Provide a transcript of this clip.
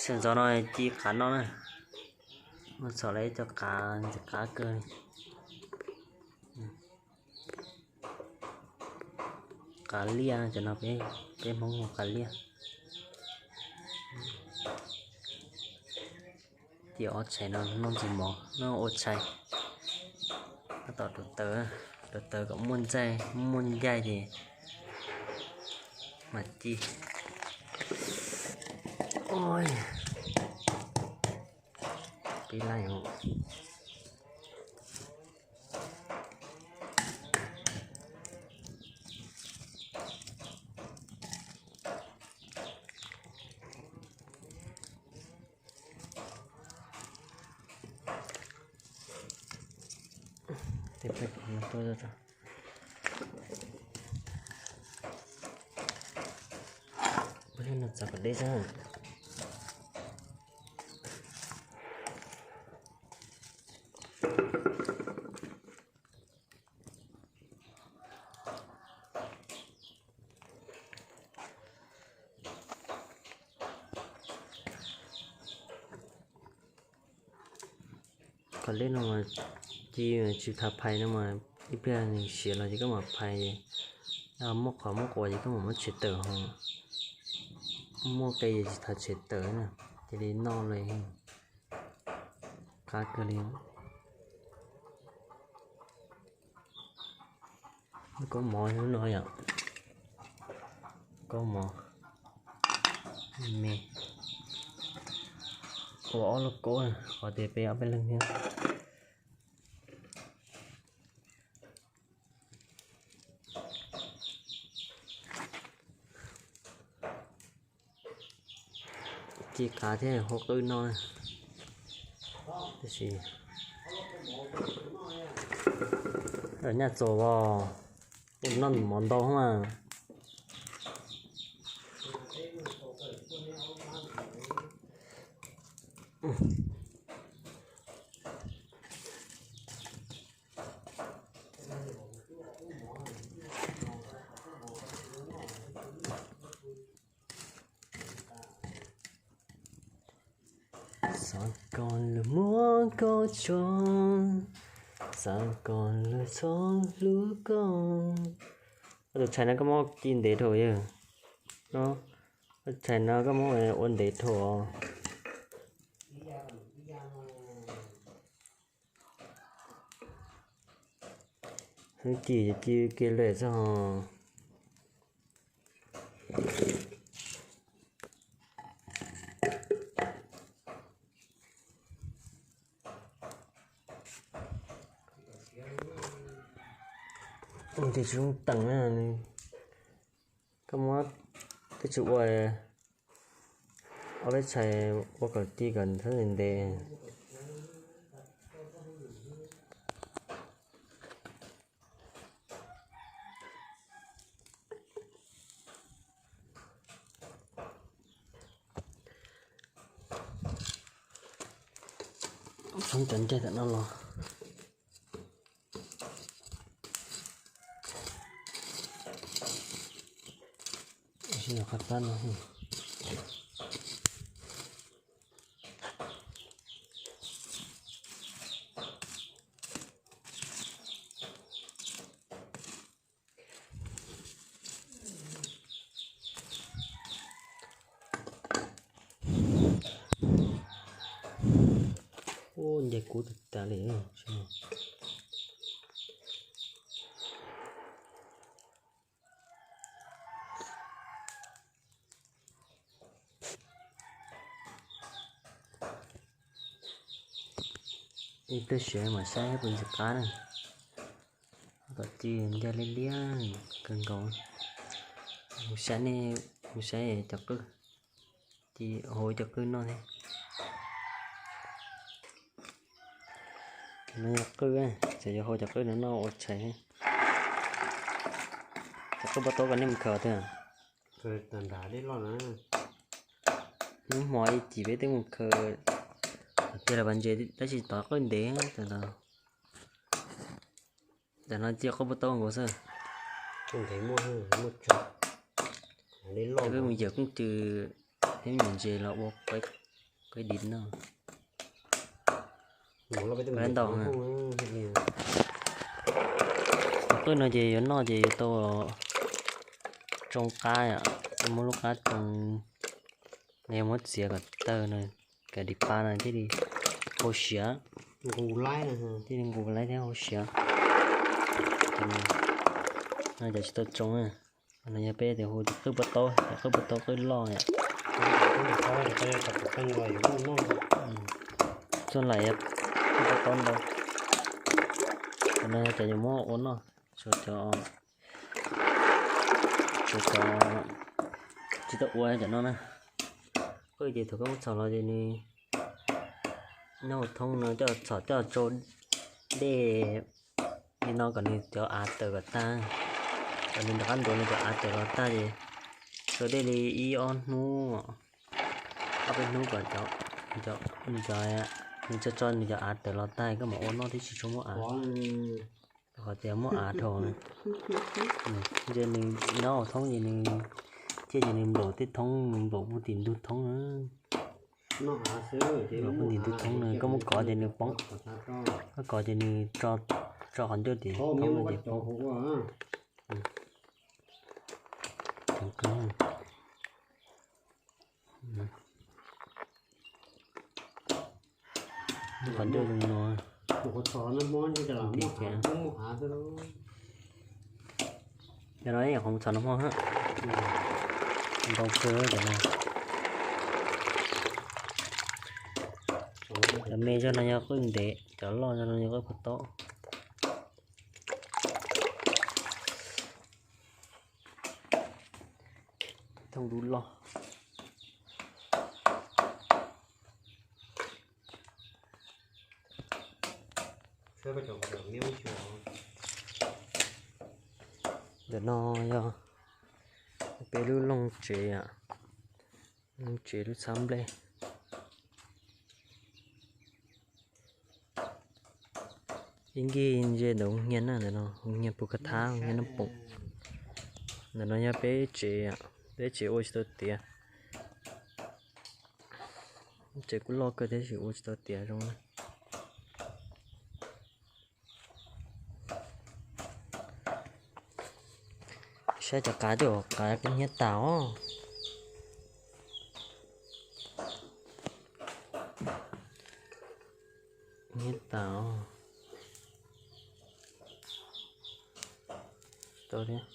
Sij hawm ntxov no ci qav noj na. Muab txhom los ib co qav ntxim qab kawg li. Qav liaj, cov no peb Hmoob hu qav liaj. Ci ob tshais no noj ntxuag mov, noj ua tshais. Tab tom rauv taws, rauv taws kom muaj ntxaij muaj ncaij ces mam ci. Pib laj. Ua no txav kom deb xwb. Qhov lej no mas ci tsis tas phais no mas ib pliag nws siav los ces koj mam phais, muaj qhov muaj quas ces koj mam muab tshem tawm ho. Muaj qe ces tsis tas tshem tawm na, cia li noj li. Qab kawg li. Kaub mov lub no yom. Kaub mov me, ua ob lub kaub, qhov tias peb ob peb leeg thiab. Ci qav thiab hau qwj noj. Tab sis nyaj txaus os, noj mov ntau mas. Xav kom lwm muab koj tso, xav kom lwm txhob hlub koj. Tus tshais no koj muab ci ntev dhau yawg. Tus tshais no koj muab ua ntev dhau. Hnub ci ces ci kiag lawm xwb ho. Ua ntej tsis zoo teem na, koj muab tej tsis ua, ob peb tshais ua kom ci kom ntev ntev. Txhob cov ncaig tom no los. Sib no qab tab no. Ub, nce kub tag tas li. Ib pliag siav mam saib puas ntxim qab na. Kom ci ncaj liab liab kawg nkaus. Mus saib nej, mus saib cov qwj, ci hauv cov qwj noj thiab. No yog qwj, tseem yuav hau cov qwj no noj ua tshais. Cov qwj pob tau kom nej mus khaws tiag. Hnub hmo ib chim peb twb mus khaws, tiag los pas ntses tab sis tov qwj ntev. Ntawm no cia qwj pob tau nkaus xwb. Peb mus yawm kooj cw thiab me nyuam ntses los ua qwj. Qwj dim no. Qwj ntau. Qwj no ces yuav noj ces yuav tau tsoo qab, muab lub qab tsoo, yog muab txiav kom tawg no, kom dim pa no thiaj li hau siav, thiaj li nqus laib thiab hau siav. No ces tsis tau tsoo na. No yog peb tias hu tias qwj pob taub, qwj pob taub qwj loj yom. Txoj lais yog qwj pob taub ntau. Cov no yog cov yuav muab ua noj, tshuav cov, tshuav cov tsis tau ua cov no na. Qwj ces thaum koj muab txhom los ces nws nyob hauv thoob no coj txhom coj tsau dej li no kom nws cov av tawm kom tag, kom nws rov qab ntuav nws cov av tawm los tag ces tsau dej li ib ob hnub, ob peb hnub kom nws tso tso nws cov av tawm los tag koj mam ua noj thiaj tsis tshua muaj av. Qhov tias muaj av dhau, ces nws nyob hauv thoob ces nws thiaj ces nws nplaum tej thoob, nws nplaum puag tim ntug thoob na. Nplaum puag tim ntug thoob na, koj muab kov ces nws poob, koj kov ces nws tso qhov ncauj tim thoob no ces poob. Qhov ncauj zoo no. Cov no yog qhov txhom nag hmo hab. Ntau kawg cov no. Cov me zog no yog qwj ntev, cov loj zog no yog qwj pob taub. Thooj dub loj. Ntawm no yog peb lub looj tsev, looj tsev lub txhab nplej. Ib ncig ze ntawm hoo hnyiab na, ntawm no hoo hnyiab pus khav thab, hoo hnyiab Nab Poom. Ntawm no yog peb tsev, peb tsev ua tsis tau tiav. Tsev kuj loj kawg tab sis ua tsis tau tiav zoo na. Saib cov qav coj qav kuj hnyiab tas os. Hnyiab tas os. Tsis tau thiab.